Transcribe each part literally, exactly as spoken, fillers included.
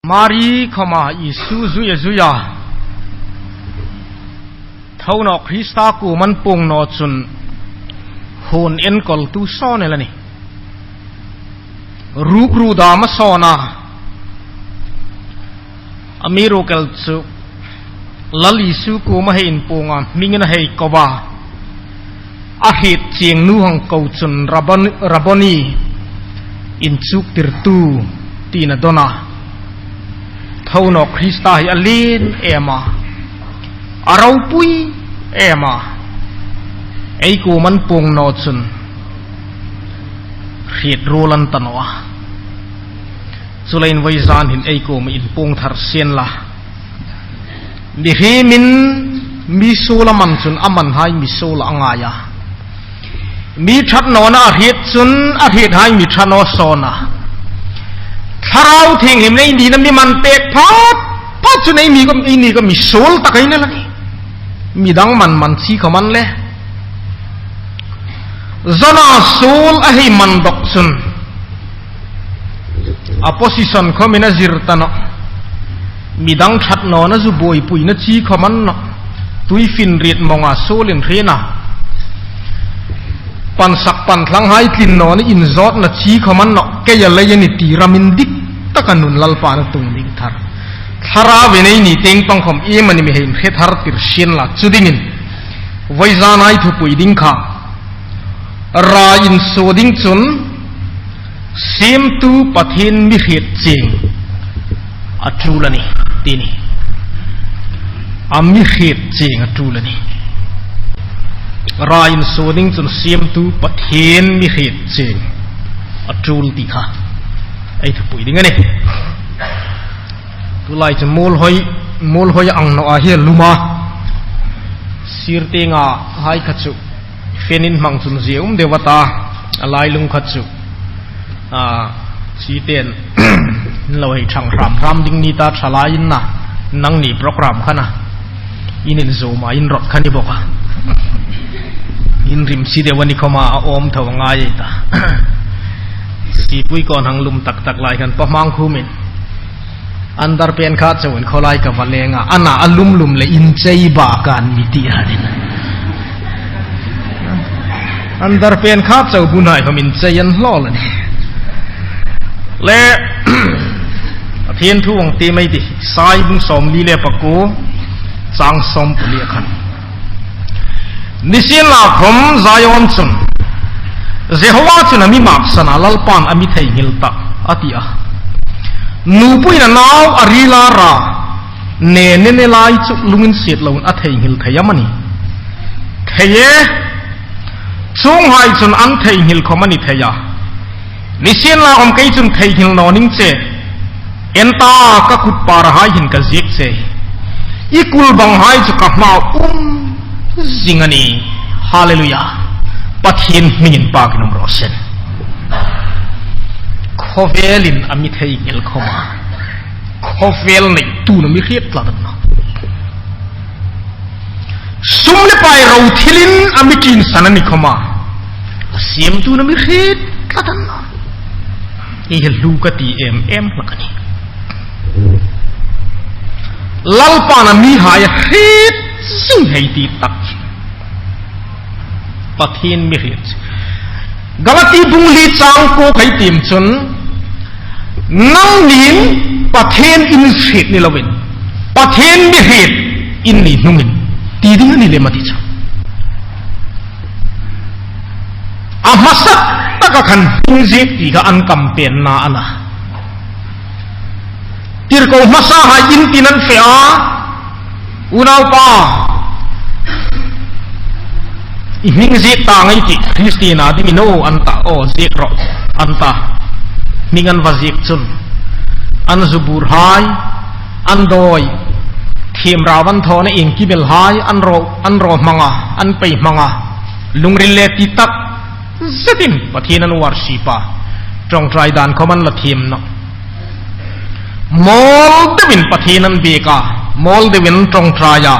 Mari khawma Isu zui a zui a, Thonawk Krista kuoma'n puong naw chun huon enkawltu sawn el a nih. Rukru dam a sawn a. Amiruokchu Lal Isu kuoma hei inpuong a, hmingin a hei ko a. A hriet chieng nu hang ko chun Rabboni, Rabboni, inchuktirtu, tiin a dawn a. Thonawk Krista hi a lien em a, a ropui em a. Ei kuoma'n puong naw chun hriet ruol an ta naw a. Chuleiin vawizan hin ei kuoma inpuong thar sien la. Mihriemin mi suol a man chun a manhai mi suol a ngai a. Mi ṭhat nawna a hriet chun a hriethai mi ṭha naw sawn a. Thlarau Thienghlim nei nina mi man pek phat phat chun ei mi khawm, ei ni khawm mi suol tak ei ni el a nih. Midang man man chi khawm an le. Jona suol a hei man dawk chun a position khawmin a zir ta nawh. Midang ṭhat nawna zu buoipuina chi khawm a ni nawh. Tuifinriet mawnga suol inhrietna, pansak pantlanghai tlin nawna inzawtna chi khawm a ni nawh. Kei a lei a nih ti ram indik taka nun Lalpa'n a tung ding thar. Thlarau ei ni tieng pang khawm iemani mi hei inhre thar tir sien la. Chu dingin vawizan ei thupui ding kha, ra insuo ding chun siemtu Pathien mi hriet chieng a ṭul a nih, ti a nih. A mi hriet chieng a ṭul a nih. Ra insuo ding chun siemtu Pathien mi hriet chieng a ṭul ti kha ei thupui ding a nih. Tulai chu Muolhoi, Muolhoi ang naw a hi a lum a. Sir tienga hai kha chu fan inhmang chun zie um deu a ta, a lailung kha chu, a, chi ten lo hei ṭhang hram hram ding ni ta, ṭhalai in na, nangni program kha na, in inzuom a, in rawt kha ni bawk a. In rim si deu a ni khawma a awm tho a ngai ei ta. Sipui kawn hang lum tak tak lai khan pa hmang khumin underpant kha chauin khawlai ka va leng a, a na a lum lum le inchei ba kan mi ti a ding. Underpant kha chau bu nai khawm inchei an hlaw a nih. Le, Pathien thu ang ti mai ti, Isai bung sawmli le pakuo, chang sawmpali a khan. Nisienlakhawm Zion chun, Jehova chun a mi maksan a, Lalpa'n a mi theinghil tah, a ti a. Nupuiin a nau a ril a ra, ne ne ne lai chu lunginsiet loin a theinghil thei am a ni? Thei e, chuonghai chun an theinghil khawm a ni thei a. Nisienlakhawm kei chun theinghil naw ning che. En ta, ka kut parhai hin ka ziek che. I kul banghai chu ka hmaa um zing a nih. Hallelujah. Pathien hming inpakin um raw se. Khawvelin a mi theinghil khawma, khawvel neitu'n a mi hriet tlat a ni. Sum le pai ro thilin a mi ṭinsan a ni khawma, a siemtu'n a mi hriet tlat a ni. Hi hi hlu ka ti em em hlak a nih. Lalpa'n a mihai a hriet zing hei ti tak. Pathien mi hriet. Galati bung li chang kuo khai tiem chun, nangnin Pathien in hriet ni loin, Pathien mi hriet in ni hnungin, ti ding a ni lem a ti chu. A hmasa taka khan hming ziek ti kha an campaign-na a na. Tirko hmasahai in tin an fe a, unaupa, i hming ziek ta ngei ti, Kristien a dingin aw an ta, aw ziek rawh an ta. Hming an va ziek chun, an zuburhai, an dawi, thiem rau an thawna iengkimhai, an raw, an raw hmang a, an pei hmang a, lungril le ti tak zetin Pathien an worship a, ṭawngṭai dan khawm an la thiem nawh. Mawl deuin Pathien an biek a, mawl deuin an ṭawngṭai a,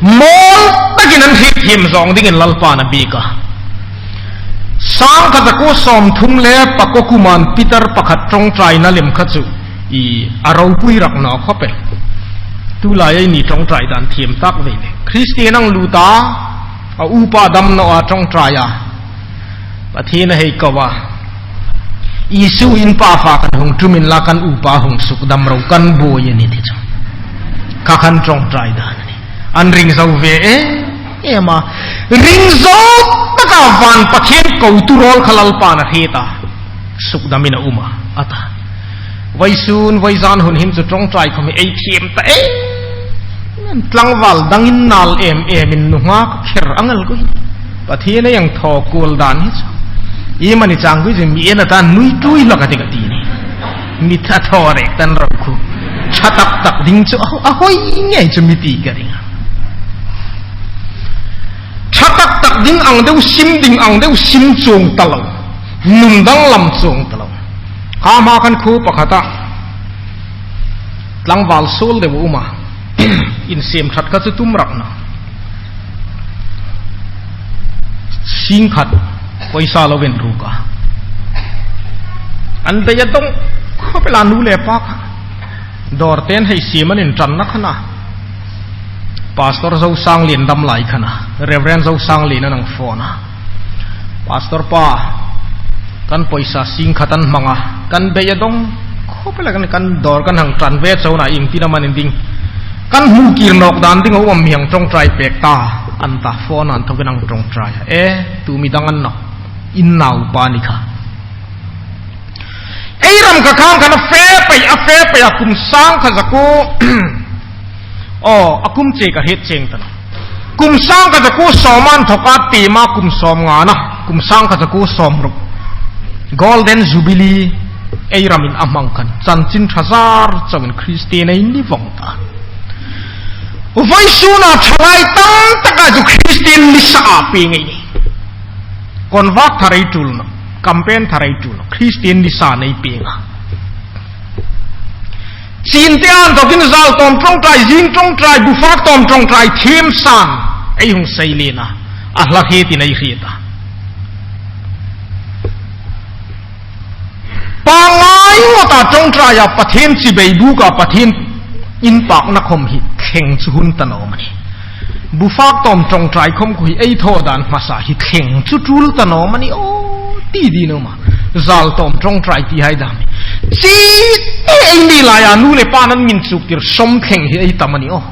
mawl takin an hrietthiem zawng dingin Lalpa'n a biek a. Sangkhat zakuo sawmthum le pakuo kuoma Peter pakhat ṭawngṭaina lem kha chu I a ropui rak naw khawp el. Tulai ei ni ṭawngṭai dan thiem tak ve le. Kristien ang luta, a upa dam naw a ṭawngṭai a. Pathien a hei ko a. Isu in pa fa kan hung tum inla kan upa hung suk dam ro kan buoi a ni ti chu. Kha khan ṭawngṭai dan a nih. An ring zo ve e, em a. Ring zo taka van Pathien ko tu rawl kha Lalpan a hriet a. Suk damin a um a, a ta. Vawisun, vawizan hun hin chu ṭawngṭai khawm hi ei thiem ta e. Tlangval dangin nal em em in nunghak kher ang el ko hi. Pathien a hang thaw kuol dan hi chu. I mani chang kui chu mi en a ta nui tui hlak a ti ka ti ni. Mi tha thaw rek tan ro khu. Ṭha tak tak ding chu a, a hoi ngei chu mi ti ka ring a. Ṭha tak tak ding ang deu sim ding ang deu sim chuong ta lo. Nun danglam chuong ta lo. Kha hma khan khuo pakhata tlangval suol deu a um a. Insiem ṭhat kha chu tum rak naw. Sing khat poisa lo en ruk a. An dei a dong khawp el a nu le pa kha. Dawrten hei siem an inṭanna khan a. Pastor Zosanglen dam lai khan a. Reverend Zosanglen an hang phone a. Pastor pa, kan poisa sing khat an hmang a. Kan bei a dong khawp el a kan, kan dawr kan hang ṭan ve chau a, ieng tin am a ni ding. Kan hmu kir nawk dan ding a um am, mi hang ṭawngṭai pek ta. An ta phone an thawkin hang ṭawngṭai a. E, tu mi dang an naw. In naupa ni kha. Ei ram kha khang khan a fe pei, a fe pei a kum sang khat zakuo. Aw, a kum che ka hriet cheng ta naw. Kum sang khat zakuo sawm an thawk a, tima kum sawm nga na, kum sang khat zakuo sawm ruk. Golden Jubilee ei ramin a hmang khan. Chanchin ṭha zar chauin Kristien ei ni vong ta. Vawisuna thalai tam taka chu Kristien ni sa a pei ngei ni. Convert thar ei tul naw, campaign thar ei tul naw, Kristien ni sa nei pei nga. Chin te an thawkin zal tawm ṭawngṭai, zing ṭawngṭai, bu fak tawm ṭawngṭai, thiem san, ei hung sei lien a, a hla hriet in ei hriet a. Pangngai ngawta ṭawngṭai a, Pathien chibai buk a, Pathien inpakna khawm hi thleng chu hun ta naw am a ni. Bu fak tawm ṭawngṭai khawm khu hi ei thaw dan hmasa hi thleng chu tul ta naw am a ni aw, ti ding a um a. Zal tawm ṭawngṭai ti hai dam. Chi te ei ni laia nu le pa nan min chuk tir sawm thleng hi ei tam a ni aw.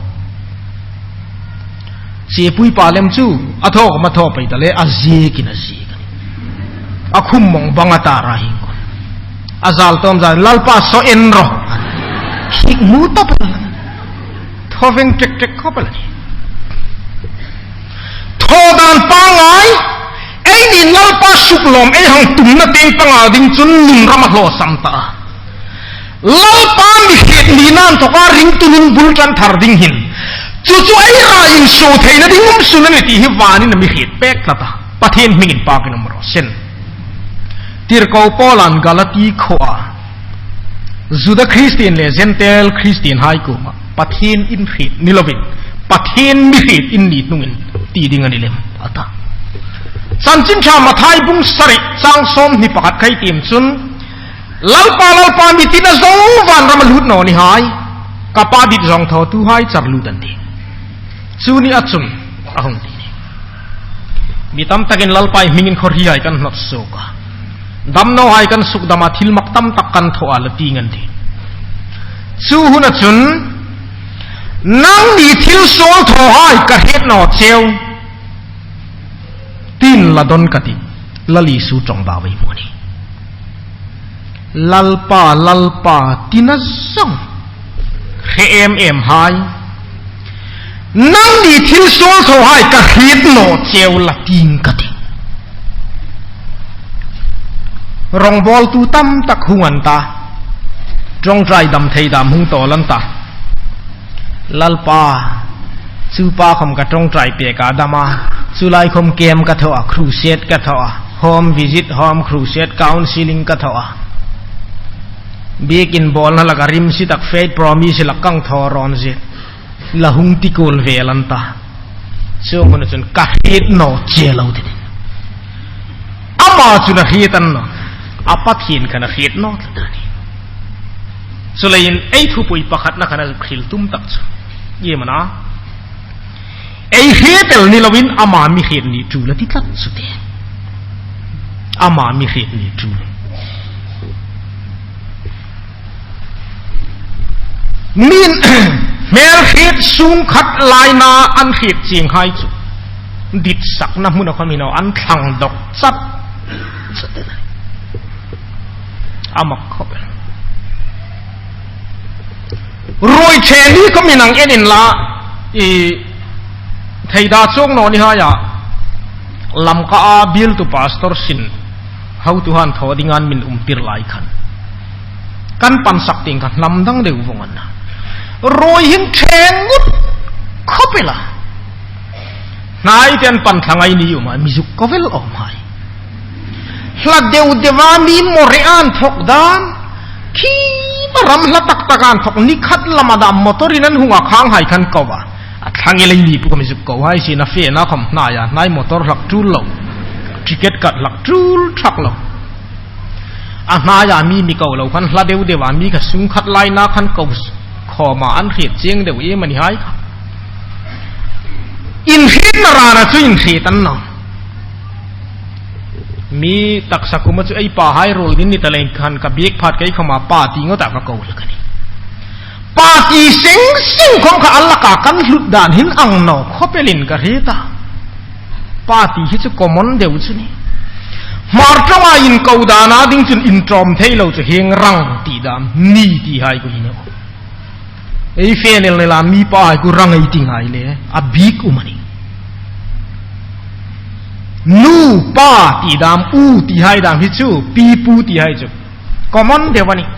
Chibai pa lem chu, a thaw khawm a thaw pei ta le, a ziekin a ziek a ni. A khum mawng bang a ta ra hi. A zal tawm zan, Lalpa saw en ro. Khik mu ta pa. Thaw veng tek tek khawp el a ni. Thaw dan pangngai, ei ni Lalpa suklawm ei hang tumna tieng panga ding chun nun ram a hlawsam ta. Lalpa mi hriet ni nan thawka ringtu nun bul ṭan thar ding hin. Chu chu ei ra insuo theina ding um sun a ni ti hi vanin a mi hriet pek tlat a. Pathien hming inpakin um raw seh. Tirko Paulan Galati khuoa Juda Kristien le Gentile Kristien hai kuoma Pathien in hriet ni lovin, Pathien mi hriet in ni hnungin ti ding a ni lem a ta. Chanchin Ṭha Mathai bung sari chang sawmhni pakhat kha ei tiem chun, Lalpa, Lalpa, mi tina zong vanram a lut naw ni hai, ka Pa dit zong thawtuhai char lut an tih. Chu nia chun a hung ti. Mi tam takin Lalpa hmingin khaw hri hai kan hnawt suok a. Damnawhai kan suk dam a, thil mak tam tak kan thaw a, la ti ngan ti. Chu huna chun, nangni thil suol thawhai ka hriet naw cheu. Tin la don ka tih, Lal Isu ṭawngbau ei hmu a nih. Lalpa, Lalpa, tina zong hre em em hai. Nangni thil suol thawhai ka hriet naw cheu la ting ka tih. Rawngbawltu tam tak hung an ta. Ṭawngṭai dam thei dam hung tawl an ta. Lalpa, chu pa khawm ka ṭawngṭai pek a dam a, chu lai khawm camp ka thaw a, crusade ka thaw a, home visit, home crusade, counseling ka thaw a. Biekin bawlna laka rimsi tak faith promise lak ka thaw rawn zet. La hung ti kuol vel an ta. Chu huna chun ka hriet naw che lo ti. Ama chun a hriet a ni naw. A Pathien khan a hriet naw tlat a nih. Chuleiin ei thupui pakhatna khan a zuk hril tum tak chu, iem a na, ei hriet el ni loin ama mi hriet ni tul a ti tlat chu ti. Ama mi hriet ni tul. Min hmel hriet sung khat laina an hriet chieng hai chu ditsakna hmuna khawm hin an thlang dawk chat. A mak khawp el. Ruoi ṭhe ni khawm hin ang en inla, i theida chuong naw ni haia, Lamka a bialtu pastor sin hotuhan thaw dinga an min umtir lai khan, kan pansak tieng kha hnam dang deu vawng a na. Ruoi hin ṭhe ngut khawp el a. Hnai tieng pan thlang ei ni um a, mi zuk ko vel awm hai. Hla deu deu a mi mawrei an thawk dan, khi ma ram hla tak tak an thawk, ni khat lama dam motor-in an hung a khang hai khan ko a. A thlang el ei ni pu khawm zuk ko hai si na, fe na khawm hnai a, hnai motor hlak tul lo, ticket kat hlak tul thak lo. A hnai a mi mi ko lo khan hla deu deu a mi kha sung khat laina khan ko khawma an hriet chieng deu iem a ni hai kha. Inhrietna rana chu inhriet an naw. Mi taksa kuoma chu ei pa hai ruol ding ni ta lei khan ka biek phat kei khawma pa ti ngawta ka ko hlak a nih. Pa ti seng seng khawm kha a laka kan hlut dan hin ang naw khawp elin ka hriet a. Pa ti hi chu common deu chu ni. Hmar ṭawnga inko dana ding chun inṭawm thei lo chu hieng rang ti dam, ni ti hai khu hi naw. Ei fe nel nela mi pa hai khu rang ei ti ngai le, a bik um a nih. Nu, pa ti dam, u ti hai dam hi chu, pi, pu ti hai chu common deu a nih.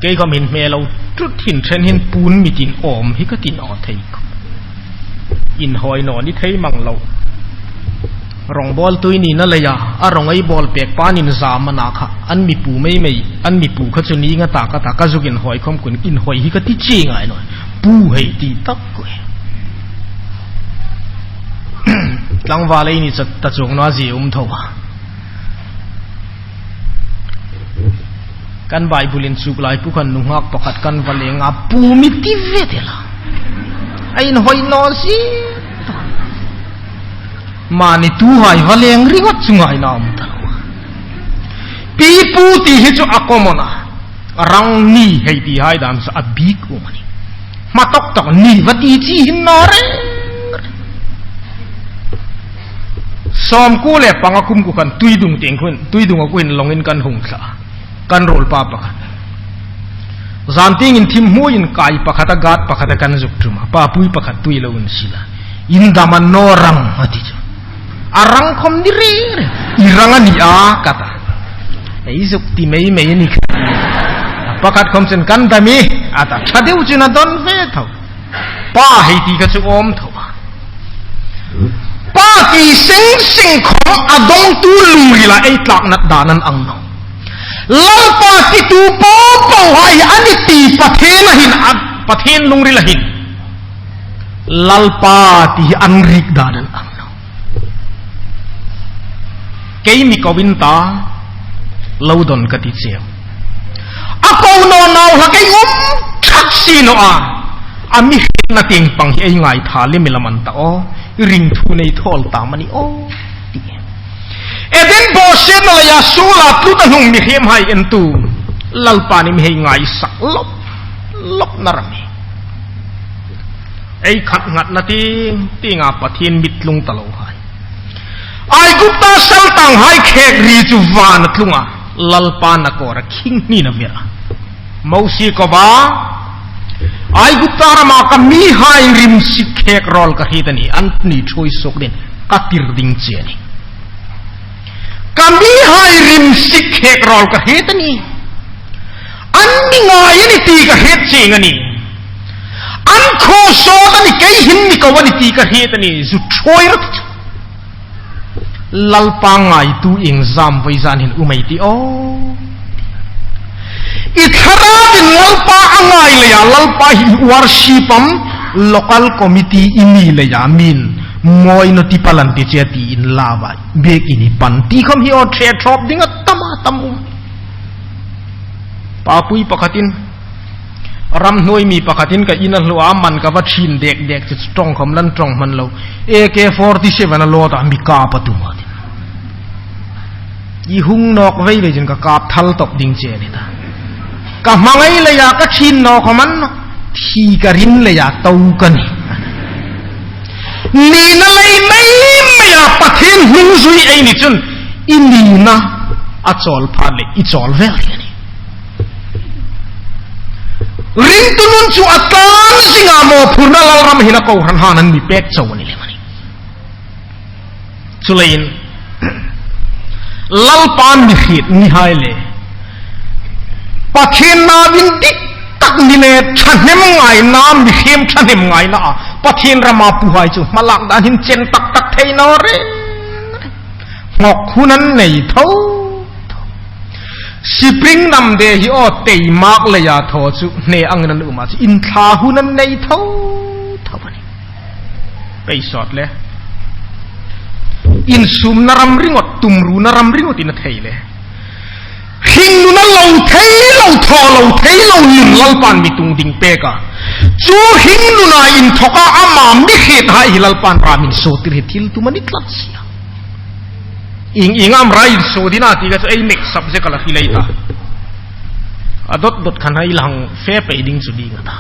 Kei khawm hin hmel lo ṭut hin ṭhen hin puon mitin awm hi ka ti naw thei. Inhawi naw ni thei mang lo. Rawngbawltu i nina leia, a rawng ei bawl pek pa'n inzam a na kha, an mi pu mei mei, an mi pu kha chu ni nga ta ka ta, ka zuk inhawi khawm khun inhawi hi ka ti chi ngai naw. Pu hei ti tak ko. Tlangval ei ni chat ta chuong naw a zie um tho a. Kan Bible inchuk lai pu khan nunghak pakhat kan va leng a, pu mi ti vet el a. A inhawi naw si. Mani tuhai va leng ringawt chu ngaina um ta lo. Pi, pu ti hi chu a common a. Rang, ni hei ti hai dam chu a bik um a nih. Hma tok tok ni va ti chi hin naw reng. Sawmkuo le panga kum kuo khan Tuidung tieng khun, Tuidung a kuo hin lawngin kan hung thla. Kan ruolpa pakhat. Zan tieng inthim hmuin kai pakhat a, gat pakhat a kan zuk tum a. Papui pakhat tui lo insil a. Indam a naw rang a ti chu. A rang khawm ni reng reng. I rang a ni a ka ta. Ei zuk ti mei mei ni kha. Pakhat khawm chun kan dam ie a ta. Ṭha deu chun a dawn ve tho. Pa hei ti kha chu awm tho a. Pa ti seng seng khawm a dongtu lungrila ei tlak nat dan an ang naw. Lalpa titu po po hai a ni ti Pathien a hin, a Pathien lungrila hin Lalpa ti hi an rik dan an ang naw. Kei mi ko in ta, lo dawn ka ti cheu. A ko naw nau ha kei um thak si naw a. A mi hrietna tieng pang hi ei ngaitha lem el a man ta aw. Ring thu nei thawl ta mani aw. Eden bawsietna leia suola tluta hnung mihriem hai entu Lalpan i mi hei ngaisak lawp lawp na ram hi. Ei khat nghatna tieng tienga Pathien mit tlung ta lo hai. Aigupta saltang hai khek ri chu vana tlung a, Lalpa na kawra khing hnin a ver a. Mosie ko va, Aigupta rama ka mihai rimsik khek rawl ka hriet a nih, an ni ṭhuoi suok dingin ka tir ding che a nih. Ka mihai rimsik khek rawl ka hriet a nih. An mi ngai a nih ti ka hriet chieng a nih. An khaw sawt a nih, kei hin mi ko a nih ti ka hriet a nih. Zu ṭhuoi rawh. Lalpa ngaitu iengzam voi zan hin um ei ti aw. I tharauin Lalpa a ngai leia, Lalpa hi worship am, local committee i ni leia min mawi naw ti palan ti che ti in la vai. Biekin i pan ti khawm hi aw, ṭhe ṭhawp ding a tam a tam um. Papui pakhatin, ramhnuoi mi pakhatin ka ina hlu a man ka va thin dek dek chu ṭawng khawm lan ṭawng hman lo. A K forty-seven a lawt a mi kap a tum a ti. I hung nawk vei vei chun ka kap thal tawp ding che ni ta. Ka hmangai leia ka thin nawk khawm a ni naw. Thi ka rin leia to ka ni. Nina lei mei mei a Pathien hnung zui ei ni chun i nina a chawl phat le i chawl vel ding a nih. Ringtu nun chu a tlan zinga mawphurna Lalram hin a kohran han an mi pek chau a ni lem a nih. Chuleiin Lalpan mi hriet ni hai le Pathien nauin dik tak ni le ṭhahnem ngaina, mihriem ṭhahnem ngaina a Pathien rama puhai chu hmalak dan hin chen tak tak thei naw reng. Ngawk hun an nei tho tho. Spring nam de hi aw tei mak leia thaw chu hne angin an um a chu inthla hun an nei tho tho a nih. Pei sawt le. Insumna ram ringawt, tumruna ram ringawt in a thei le. Hringnuna lo thei lo, thaw lo thei lo nun Lalpan mi tung ding pek a. Chu hringnuna inthoka ama mi hriet hai hi Lalpan ramin sawtir hi thil tum a ni tlat si a. Ieng ieng am ramin sawt ding a ti kha chu ei mek subject a la hrilei ta. A dot dot khan hai lang fe pei ding chu ding a ta.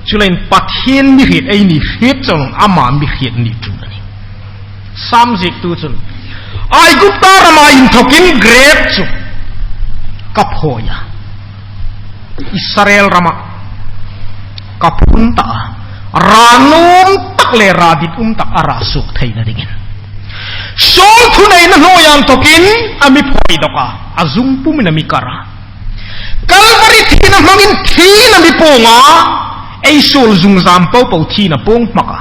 Chuleiin Pathien mi hriet ei ni hriet chun ama mi hriet ni chu a nih. Sam ziektu chun, Aigupta rama inthokin grep chu ka phawi a, Israel rama ka phun ta a, ra nuom tak le ra dit um tak a ra suok theina dingin. Suol thuneina hnuoia inthokin a mi phawi dawk a, a zung pumin a mi kar a. Kalvari thina hmangin thina mi puong a, ei suol zungzam po po thina puong hmak a.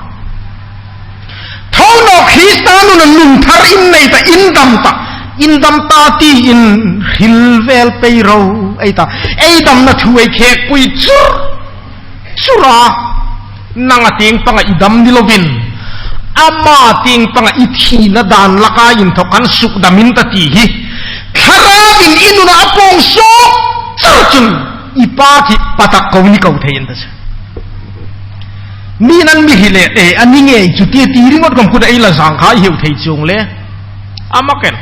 Tho naw Krista nuna nun thar in nei ta, in dam ta, in dam ta tiin hril vel pei ro ei ta. Ei damna thu ei khekpui chur chur a. Nang a tieng panga i dam ni lovin, ama tieng panga i thina dan laka inthok khan sukdam in ta ti hi Thlarauvin i nuna a puong suok char chun i pa thi patak ko ni ko thei in ta chu. Mi nan mi hi le, e, a ni ngei chu ti ti ringawt khawm kut a ei la zang kha i heu thei chuong le. A mak el.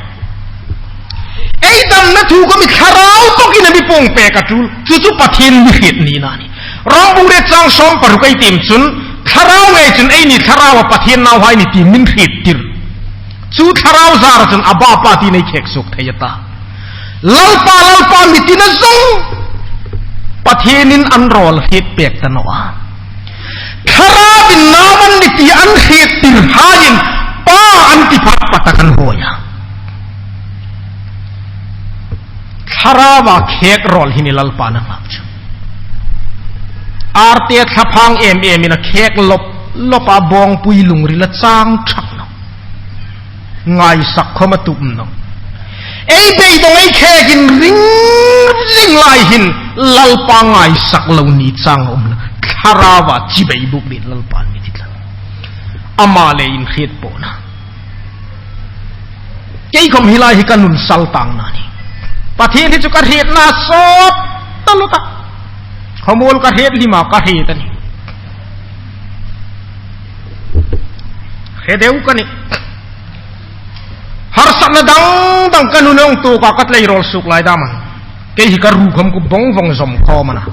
Ei damna thu khawm i Thlarau bawkin a mi puong pek a tul. Chu chu Pathien mi hriet nina a nih. Rom bung riet chang sawm paruk ei tiem chun, Thlarau ngei chun eini Thlarau a Pathien nauhai ni ti min hriettir. Chu Thlarau zara chun Abba Pa ti ei khek suok thei a ta. Lalpa, Lalpa mi tina zong Pathienin an rawl hriet pek ta naw a. Thlarauin nau an ni ti an hriettir haiin Pa an ti phat patak an hawi a. Thlaraua khek rawl hi ni Lalpan a nghak chu. Arte thlaphang em emin a khek lop lop a, bawngpui lungrila chang thak naw. Ngaisak khawm a tup naw. Ei beidong ei khekin ring ring lai hin Lalpa ngaisak lo ni chang a um naw. Thlarauva chibai buk dingin Lalpan mi ti tlat. Ama le inhriet po na. Kei khawm hi lai hi ka nun sal tangna a nih. Pathien hi chu ka hrietna sawt ta lo ta. Khawmuol ka hriet hlima ka hriet a nih. Hre deu ka nih. Harsatna dang dang ka nun hawng tuoka ka tleirawl suok lai dam a. Kei hi ka ru khawm ka bawng vawng zawm khawm a na.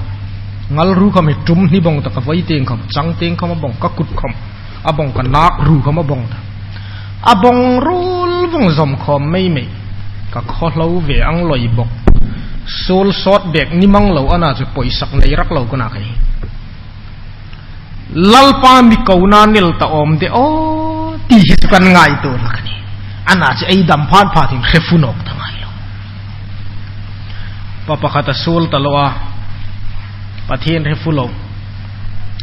Ngal ru khawm hi tum hni bawng ta, ka voi tieng khawm, chang tieng khawm a bawng, ka kut khawm a bawng, ka nak ru khawm a bawng ta. A bawng ruol vawng zawm khawm mei mei. Ka khawhlo ve ang loi bawk. Suol sawt bek ni mang lo a na chu poisak nei rak lo ka na kei. Lalpa mi kona nel ta awm de aw, ti hi chu kan ngaituo hlak a nih. A na chu ei dam phat phat hin hre fu nawk ta ngai lo. Pa pakhat a suol ta lo a, Pathien hre fu lo,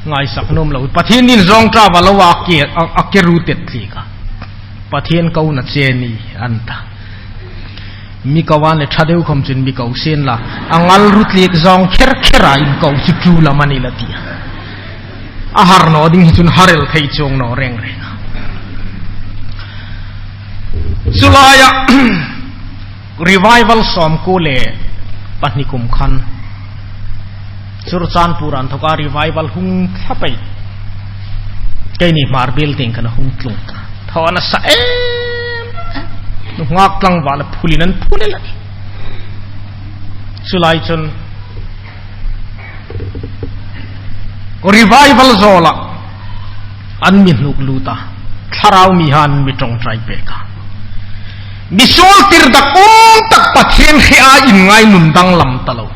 ngaisak nuom lo. Pathienin zawng ṭawa lo a ke, a, a ke ru tet tlik a. Pathien kona che ni an ta. Mi ko an le ṭha deu khawm chun mi ko sien la. A ngal ru tlik zawng kher kher a in ko chu ṭul am a ni la ti a. A har naw ding hi chun har el thei chuong naw reng reng a. Chu laia, revival sawmkuo le Pahni kum khan Churachandpur-a inthawka revival hung thla pei. Keini Hmar Bial tieng khan a hung tlung ta. Thaw a na sa em. Nunghak tlangval a phulin an phul el a nih. Chu lai chun revival zawla an mi hnuk lut a, thlarau mihaiin mi ṭawngṭai pek a. Mi suol tir dak um tak Pathien hre a inngai nun danglam ta lo.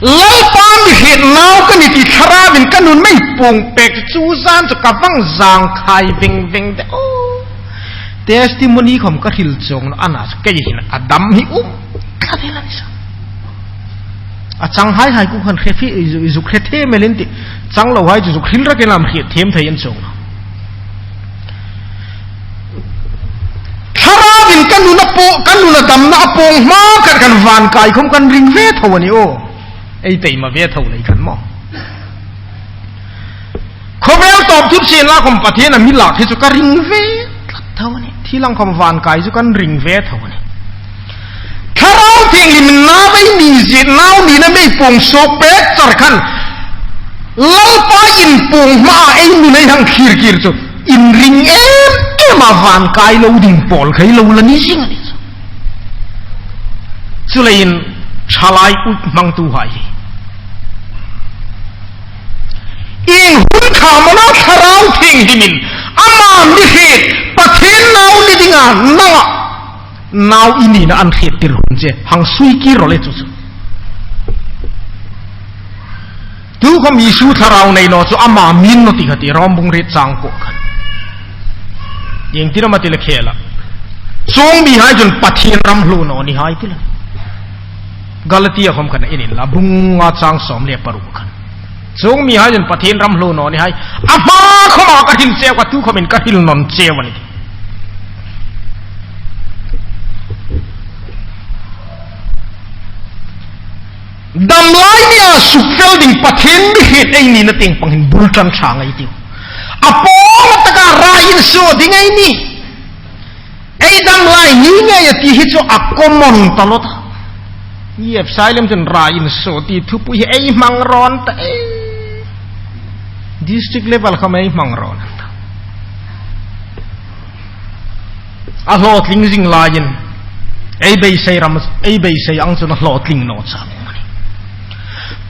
Lalpa mi hriet nau ka nih ti thlarauin ka nun mei puong pek chu zan chu ka vang zang khai veng veng de. Oh, testimony khom ka hril chuong naw a, a na chu kei hin a dam hi um ka ti la ni sa. A chang hai hai kuo khan hre fi, zuk hre thiem el in ti. Chang lo hai chu zuk hril rakin am hriet thiem thei an chuong. Thlarauin ka nun a puo, ka nun a damna a puong hma khan, khan van kai khom kan ring ve tho a nih aw. Ei taima ve tho lei khan maw. Khawvel tawp thut sien la khom Pathien a mi lak hi chu ka ring ve tlat tho a nih. Thi lang khom van kai chu kan ring ve tho a nih. Thlarau Thienghlimin nau ei mi ziet nau nina mei puong suok pek char khan Lalpa inpuong hmaa ei nun ei hang khir kir chu inring em em a van kai lo ding pawl khai lo la ni zing a nih chu. Chuleiin thalai ui hmangtuhai hi ieng hun kha amani thlarau thienghlimin ama mi hriet Pathien nau ni dinga nanga nau i nina an hriettir hun che hang sui kir ro le chu chu. Tukhom Isu thlarau nei naw chu ama min naw ti kha ti Rom bung riet chang kuo khan. Ieng tir am a ti le khela. Chuong mihai chun Pathien ram hluo naw ni hai ti la. Galatia khom khan en inla bung nga chang sawm le paruk khan. Chuong mihai chun Pathien ram hluo naw ni hai. A hma khoma ka hril cheu kha tukhomin ka hril nawn cheu a nih. Dam lai nia sukfel ding Pathien mi hriet ei nina tieng pang hin bul ṭan ṭha ngei ei tiu. A pawl taka ra insuo ding ei nih. Ei dam lai ni ngei a ti hi chu a common ta lo ta. I ep sai lem chun ra insuo ti thupui hi ei hmang rawn ta e. District level khom ei hmang rawn ta. A hlawtling zing laiin ei beisei ram, ei beisei ang chun a hlawtling naw chang a nih.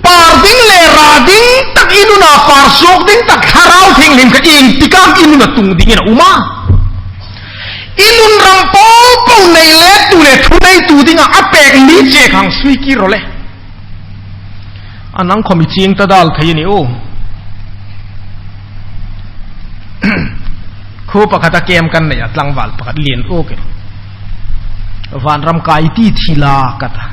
Par ding le ra ding tak i nuna par suok ding tak Thlarau Thienghlim kha ieng tik am i nuna tung dingin a um a. I nun rang po po nei le tu le thu nei tu dinga a pek mi che khang sui kir ro le. A nang khom i chieng ta dal thei a nih u. Khuo pakhata kem kan nei a tlangval pakhat lien u ke. Vanram kai ti thi la ka ta.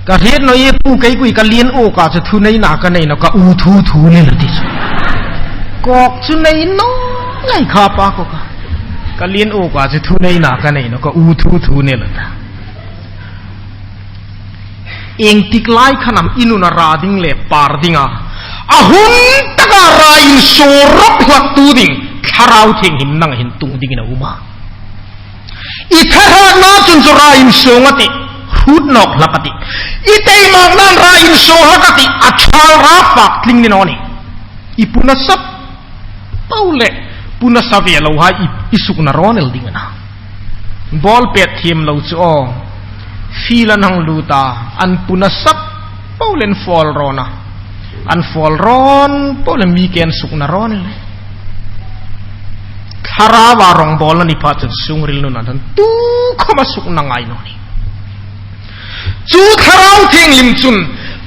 Ka hriet naw ie pu kei kui ka lien u ka chu thu nei na ka nei naw ka u thu thu ni la ti chu. Kawk chu nei naw ngai kha pa ko ka. Ka lien u ka chu thu nei na ka nei naw ka u thu thu ni la ta. Ieng tik lai khan am i nuna ra ding le par dinga a hun taka ra insuo rawp hlak tu ding Thlarau Thienghlim nang hin tung dingin a um a. I thahatna chun chu ra insuo a tih, hrut nawk hlak a tih. I taimaknain ra insuo hlak a tih, a thal ra fak tling ni naw nih. I puna sap po le puna sa ve lo hai i, i sukna rawn el ding a na. Ball pet thiem lo chu aw. Field an hang lut a, an puna sap po le an fawl rawn a. An fawl rawn po le mi ke an sukna rawn el. Thlarau a rawng bawlna ni pha chun sungril nuna dan tukhom a sukna ngai naw nih. Chu Thlarau Thienghlim chun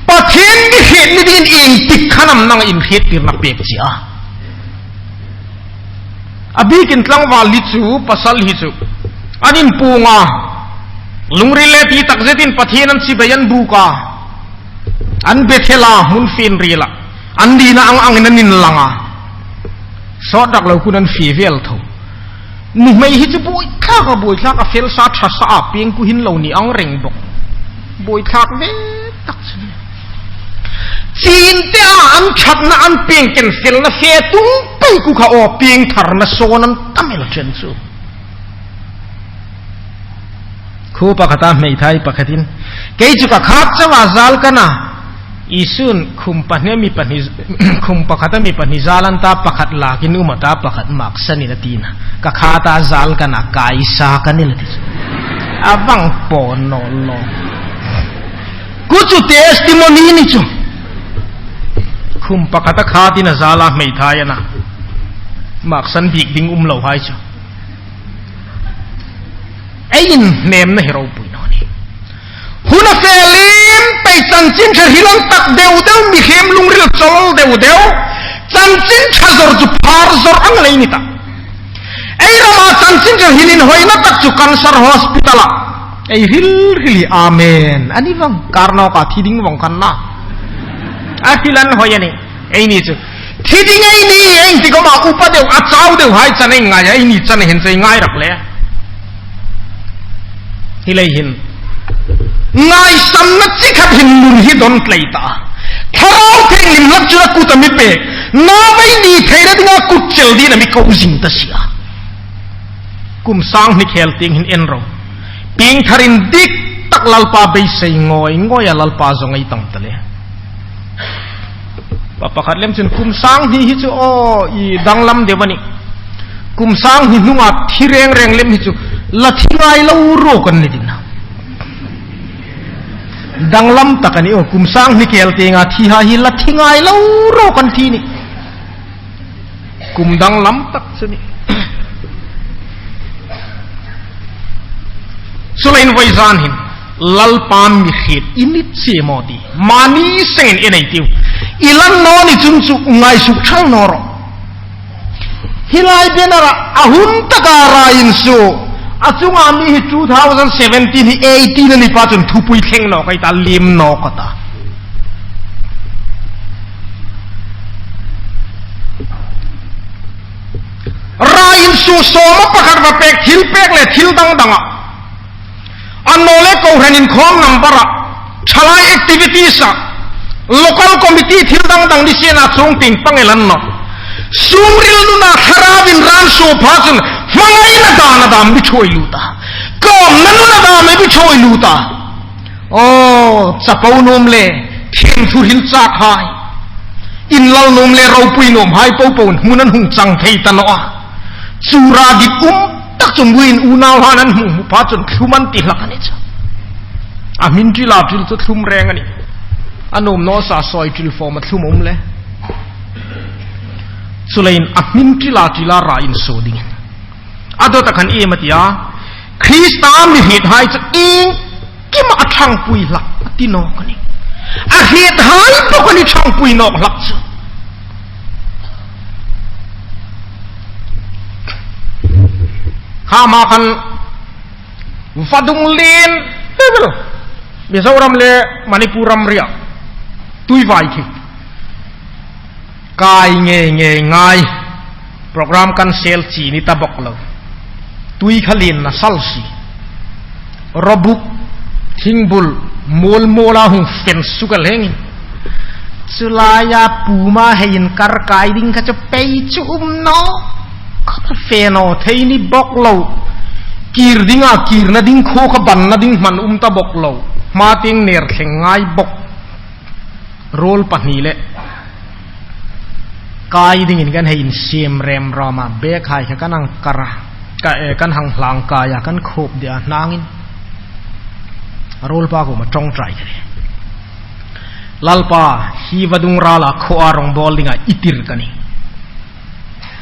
Pathien mi hriet ni dingin ieng tik khan am nang inhriettirna pek che a. A bikin tlangval hi chu, pasal hi chu. An inpuong a. Lungril le ti tak zetin Pathien an chibai an buk a. An Bethel a, hmun fienriela. An dina ang angin an inlang a. Sawt rak lo khun an fie vel tho. Nuhmei hi chu buoi thlak a, buoi thlak a, fel sa ṭha sa a, pieng ku hin lo ni ang reng bawk. Buoi thlak ve tak chu. Chin te a an ṭhatna an pieng ken felna fe tung pei ku kha aw, pieng tharna sawn an tam el chen chu. Khuo pakhata hmeithai pakhatin, "Kei chu ka khat chauha zal ka na. Isun khum pahni mi pahni, khum pakhata mi pahni zal an ta, pakhat lakin um a ta, pakhat maksan in," a ti na. "Ka khata zal ka na, ka isa ka ni," a ti chu. A vang po naw lo. Khuo chu testimony ni chu. Khum pakhata khatin a zala hmeithai a na. Maksan bik ding um lo hai chu. Ei inhnemna hi ropui naw ni. Hun a fe liem pei, chanchin ṭha hril ang tak deu deu, mihriem lungril chawl deu deu. Chanchin ṭha zawr chu phar zawr ang lei ni ta. Ei rama chanchin ṭha hril inhawina tak chu cancer hospital-a ei hril hril hi, amen. A ni vong, kar nawka thi ding vong khan na. A hril an hawi a ni. Eini chu thi ding ei ni, ei ti khawma upa deu, a chau deu hai chan ei ngai a, eini chan hin chu ei ngai rak le. Hi lei hin ngaisamna chi khat hin nun hi don tlei ta. Thlarau Thienghlim hlak chu a kut a mi pek. Naw ei ni theina dinga kut chel dingin a mi ko zing ta si a. Kum sang hni khel tieng hin en ro. Piengtharin dik tak Lalpa beisei ngoi ngoi a, Lalpa zong ei tang ta le. Pa pakhat lem chun kum sang hni hi chu aw, i danglam deu a nih. Kum sang hni hnunga thi reng reng lem hi chu la thi ngai lo ro kan ni ding a. Danglam tak a ni aw, kum sang hni khel tienga thi hai hi la thi ngai lo ro kan ti ni. Kum danglam tak chu ni. Chuleiin voi zan hin Lalpa mi hriet i ni che maw ti. Mani sengin en ei tiu. I lan naw ni chun chu ngaisuk ṭhal naw ro. Hi lai banner-a a hun taka ra insuo. A chunga mi hi two thousand seventeen hi eighteen a ni pa chun thupui thleng nawk ei ta, liem nawk a ta. Ra insuo sawma pakhat va pek, thil pek le thil dang danga. Annawleh kohran inkhawm number-a, thalai activities-a, local committee thil dang dang ni siena chuong tieng pang el an nawh. Sungril nuna Thlarauin ran suo pha chun hmangaina dam a dam mi ṭhuoi lut a. Kawmna nuna dam mi ṭhuoi lut a. Aw, chapo nuom le, thiemthu hril chak hai. Inlal nuom le, ropui nuom hai popo hmun an hung chang thei ta naw a. Chu ra dit um tak chu buin unau han an hmu hmu pha chun thlum an ti hlak a ni chu. A hmin ṭila ṭil chu thlum reng a nih. A nuom naw sa sawi ṭil fawm a thlum um le. Chuleiin a hmin ṭila ṭila ra insuo dingin. A dawta khan iem a ti a, Krista mi hriet hai chu iengkima a ṭhangpui hlak a ti nawk a nih. A hriet hai bawk a ni ṭhangpui nawk hlak chu. Khama khan vadung lien level Mizoram le Manipur ramria tui vai khi. Kai ngei ngei ngai. Program kan sel chi ni ta bawk lo. Tui kha lien na sal si. Rawbuk, thingbul, mual muala hung fen suk a lengin. Chu laia puma hei inkar kai ding kha chu pei chu um naw. Kha ta fe naw thei ni bawk lo. Kir dinga, kirna ding khuo kha banna ding hman um ta bawk lo. Hma tieng ner thleng ngai bawk. Ruol pahni le kai dingin kan hei insiem rem ram a, bag hai kha kan hang kar a, ka, eh, kan hang hlang kai a, kan khop dia hnangin. Ruolpa kuoma ṭawngṭai ka nih. Lalpa, hi vadung rala khuoa rong bawl dinga i tir ka nih.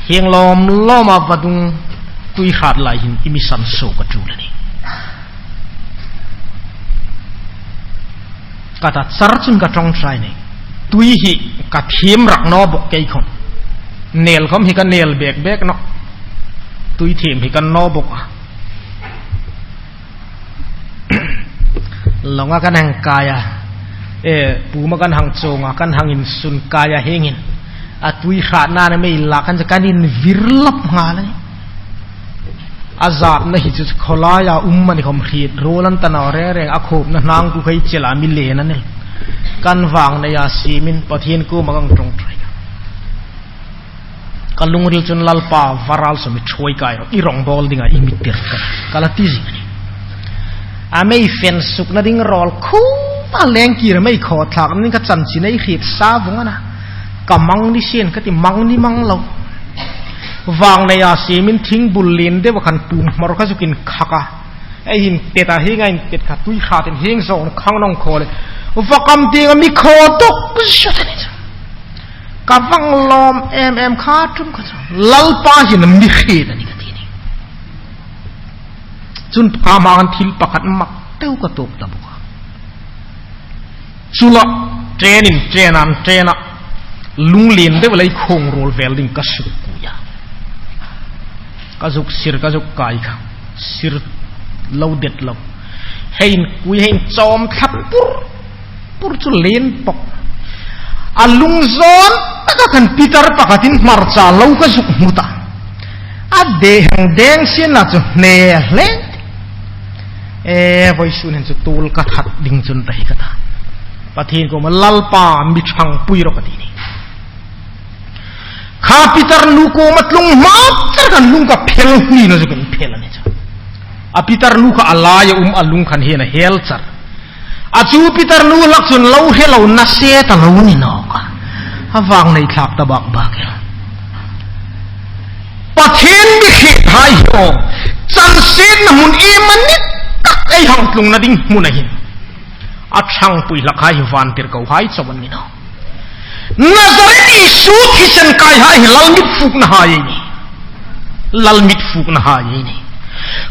Hieng lawm lawma vadung tui hrat lai hin i mi san suok a ṭul a nih. Ka ta char chun ka ṭawngṭai a nih. Tui hi ka thiem rak naw bawk kei khawm. Nel khawm hi ka nel bek bek nawh. Tui thiem hi ka naw bawk a. Lawnga kan hang kai a, e, puma kan hang chuong a, kan hang insun kai a, hieng hin a tui hratna a mi lak khan kan invir lap nghal a nih. A zatna hi chu khawlaia um a ni khawm hriet ruol an ta naw reng reng, a khopna hnang ku khei chela mi len a nih. Kan vang nei a siemin Pathien kuoma kan ṭawngṭai. Ka lungril chun, Lalpa, varal sawm i ṭhuoi kai rawh, i rong bawl dinga i mi tir ka, ka la ti zing a nih. A mei fen sukna ding rawl khum a leng kir a mei khaw thlak ning ka chanchin ei hriet sa vawng a na. Ka mang ni sien ka ti mang ni mang lo. Vang nei a siemin thing bul lien deu a khan pum hmar ka zukin khak a. Ei hin pet a hieng a hin pet kha tui hratin hieng zawng khang nong khaw le. Va kam tieng a mi khaw tok zut a ni chu. Ka vang lawm em em kha tum kha chu. Lalpa hin a mi hriet a ni ka ti ni. Chun pha ma an thil pakhat mak teu ka tuok ta bawk a. Chula, train in, train an, train a. Lung lien deu lei khong ruol vel ding ka suk pui a. Ka zuk sir, ka zuk kai kha. Sir lo det lo. Hein kui, hein chawm thlap pur. Pur chu lien pawk. A lungzawn taka khan Peter pakhatin hmarcha lo ka zuk hmu ta. A deng deng sien la chu hne hle. E, vawisun hin chu tul ka that ding chun ta hi ka ta. Pathien kuoma Lalpa mi ṭhangpui rawh ka ti ni. Kha Peter nu kuoma tlung hma char khan lung ka phel ni na chu kan phel a ni chu. A Peter nu kha a laia um a lung khan hieng a hel char. A chu Peter nu hlak chun lo hre lo na se ta lo ni nawk a. A vang nei thlak ta bak bak el. Pathien mi hriet hai hi aw. Chan sietna hmun iemani tak ei hang tlungna ding hmun a hin. A ṭhangpui hlak hai hi vantirko hai chauh an ni nawh. Nazareth Isu thisen kai hai hi lal mit fukna hai ei ni. Lal mit fukna hai ei ni.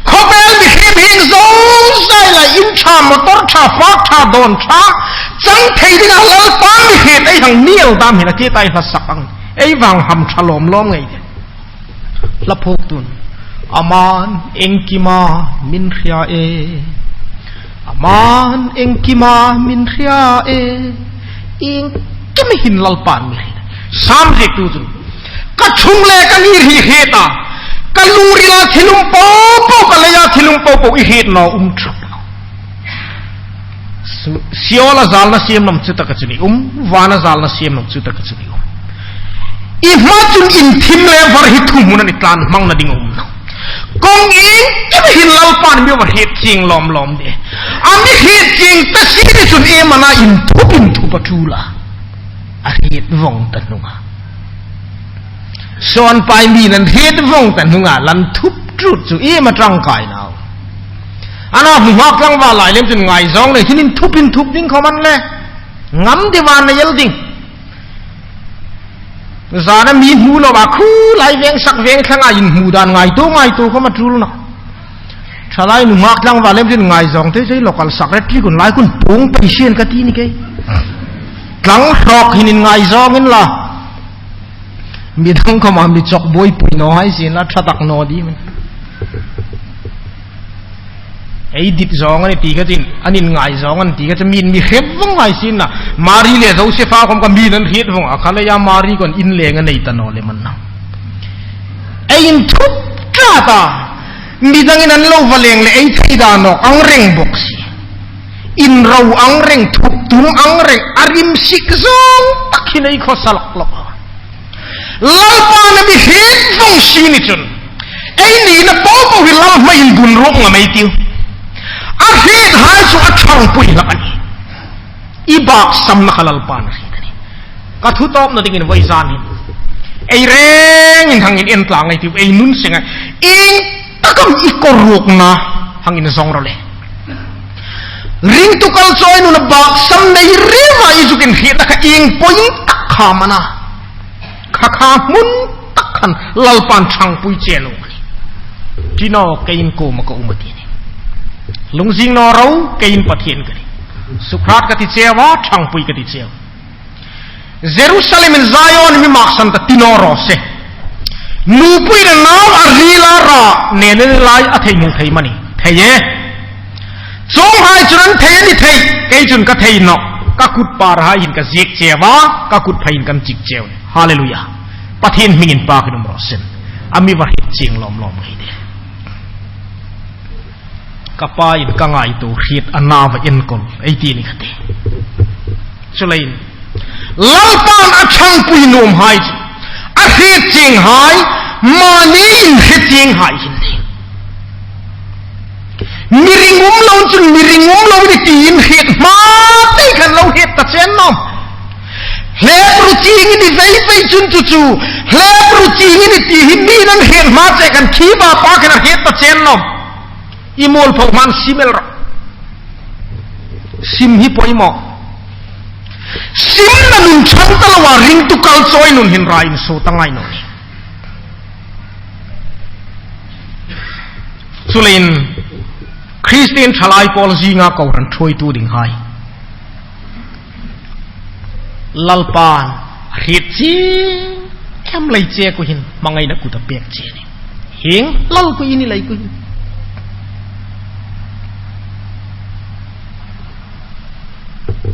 Khawvel mihriem hieng zawng zai lai in ṭha, motor ṭha, fak ṭha, dawn ṭha chang thei dinga Lalpa mi hriet ei hang ni el dam hin a ti tai hla sak ang. Ei vang ham ṭha lawm lawm ngei de. Hla phuok tun. Aman engkima min hria e. Aman engkima min hria e. Engkima hin Lalpan mi hriet. Sam ziektu chun. Ka ṭhung le ka ngir hi hriet a. Ka lungrila thil um po po, ka leia thil um po po i hriet naw um ṭhak. Su-, Seol-a zalna siem nuom chu taka chu ni um, vana zalna siem nuom chu taka chu ni um. I hma chun inthim le var hi thuhmun a ni, tlan hmangna ding a um nawh. Kawng iengkim hin Lalpan mi va hriet chieng lawm lawm de. A mi hriet chieng ta si ni chun iem a na, inthup inthup a ṭul a. A hriet vawng ta hnunga. Sawn pai mi nan hriet vawng ta hnunga lan thup ṭut chu iem a ṭangkai naw. A na hmu hak tlangval lai lem chun ngaizawng nei hin inthup inthup ding khawm a ni le. Ngam deu a na el ding. Zana mi hmu loa khu lai veng sak veng thlanga inhmu dan ngaituo ngaituo khawm a ṭul nawh. Thalai nunghak tlangval lem chun ngaizawng thei sei, local secretary khun lai khun puong pei sien ka ti ni kei. Tlang hrawk hin inngaizawng inla. Midang khawma mi chawk buoipui naw hai sien la, ṭha tak naw ding. Ei dit zawng a ni ti kha chun, an inngaizawng a ni ti kha chun, mi'n mi hrep vawng hai sien la. Mari le Joseph-a khawm kha mi'n an hriet vawng a, kha leia Mari khawm inleng a nei ta naw lem a na. Ei inthup ṭha ta. Midangin an lo va leng le ei thei dan nawk ang reng bawk si. Inro ang reng, thup tum ang reng, a rim sik zawng tak hin ei khawsa lawk lawk. Lalpan a mi hriet vawng si ni chun, ei nina po po hi Lal hmain bun ruok ngam ei tiu. A hriet hai chu a ṭhangpui hlak a nih. I baksamna kha Lalpan a hriet a nih. Ka thu tawpna dingin vawizan hin ei rengin hang inentlang ei tiu, ei nun senga ieng tak am i kawr ruokna hang inzawng ro le. Ringtu kal chawi nuna baksam nei rema i zuk inhrietna kha ieng point tak khawm a na. Kha kha hmun tak khan Lalpan ṭhangpui che naw a nih. Ti naw, keiin kuoma ka um a ti a nih. Lungzing naw ro, keiin Pathien ka nih. Sukhrât ka ti cheu a, ṭhangpui ka ti cheu. Jerusalem-in Zion mi maksan ta ti naw raw se. Nupuina nau a rila ra, nena ni lai a thei hmu thei am a ni? Thei e. Chuonghai chun an thei a ni thei, kei chun ka thei nawh. Ka kut parhai hin ka ziek cheu a, ka kut phaiin kan chik cheu. Hallelujah. Pathien hming inpakin um raw se. A mi va hriet chieng lawm lawm ngei de. Ka pain ka ngaituo hriet a, a va enkawl ei ti ni kha te. Chuleiin Lalpan a ṭhangpui nuomhai chu a hriet chienghai, mani inhriet chienghai hin ni. Mi ringum lo chun mi ringum lo ni tiin hriet hma te khan lo hriet ta chen nawm. Hlep ru ching i ni vei vei chun chu chu, hlep ru ching i ni ti hi mi'n an hriet hma che khan khi ba pa khan a hriet ta chen nawm. I mualpho hma'n sim el rawh. Sim hi poimaw. Simna nun chang ta loa ringtu kal chawi nun hin ra insuo ta ngai naw nih. Chuleiin Kristien thalai pawl zinga kohran thuoitu dinghai, Lalpa'n hriet chieng em lei che ku hin hmangaina kut a pek che ni. Hieng lal ku i ni lei ku hin.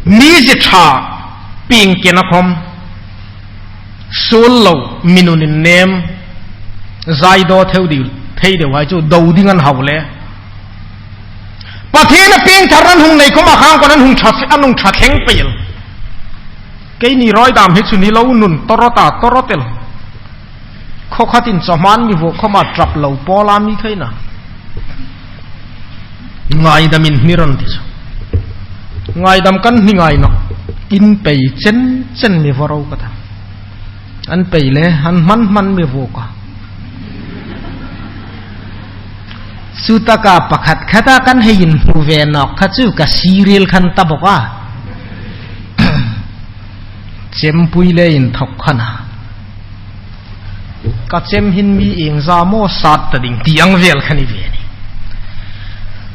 Mi zie ṭha pieng kena khom suol lo, mi nun innem zai daw thei deu, thei deu hai chu do ding an hau le. Pathien a piengthar an hung nei khom a khang kon an hung ṭha, an hung ṭha thleng pei el. Keini rawi dam hi chu ni lo nun tawrawt a tawrawt el. Khaw khatin chawhman mi vuok khoma ṭap lo pawla mi khaina. Ngaidam inhni rawh ti chu. Ngaidam kan hni ngai nawh. In pei chen chen mi vuok ro ka ta. An pei le, an hman hman mi vuok a. Chutaka pakhat khata kan hei inhmu ve nawk kha chu ka serial khan ta bawk a. Chempui le inthok khan a. Ka chem hin mi ieng zam a sat ta ding ti ang vel khan i ve ni.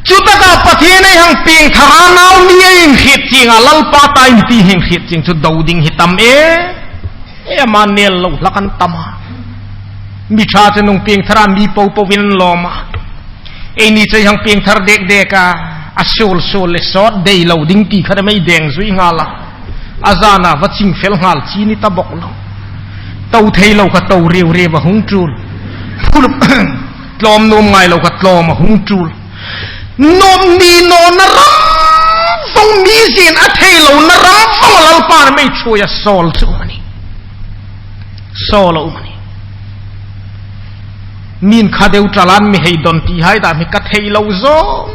Chutaka Pathien ei hang piengthar a, nau ni ei hriet chieng a, Lalpa ta ei ni ti ei hriet chieng chu do ding hi tam e. E, ama nel lo hlak an tam a. Mi ṭha chu nung piengthar a mi po po in lawm a. Eini chu ei hang piengthar dek dek a, a suol suol le sawt dei lo ding ti kha mei deng zui nghal a. A zana va ching fel nghal chi ni ta bawk lo. To thei lo kha to riau riau a hung tul. Phul tlawm nuom ngai lo kha tlawm a hung tul. Nuom ni nawna ram vong mi zin a thei lona ram vong Lalpa'n mei thuoi a sawl chu a ni. Sawl a um a ni. Mi'n kha deu ṭalan mi hei don ti hai dam hi ka thei lo zawng.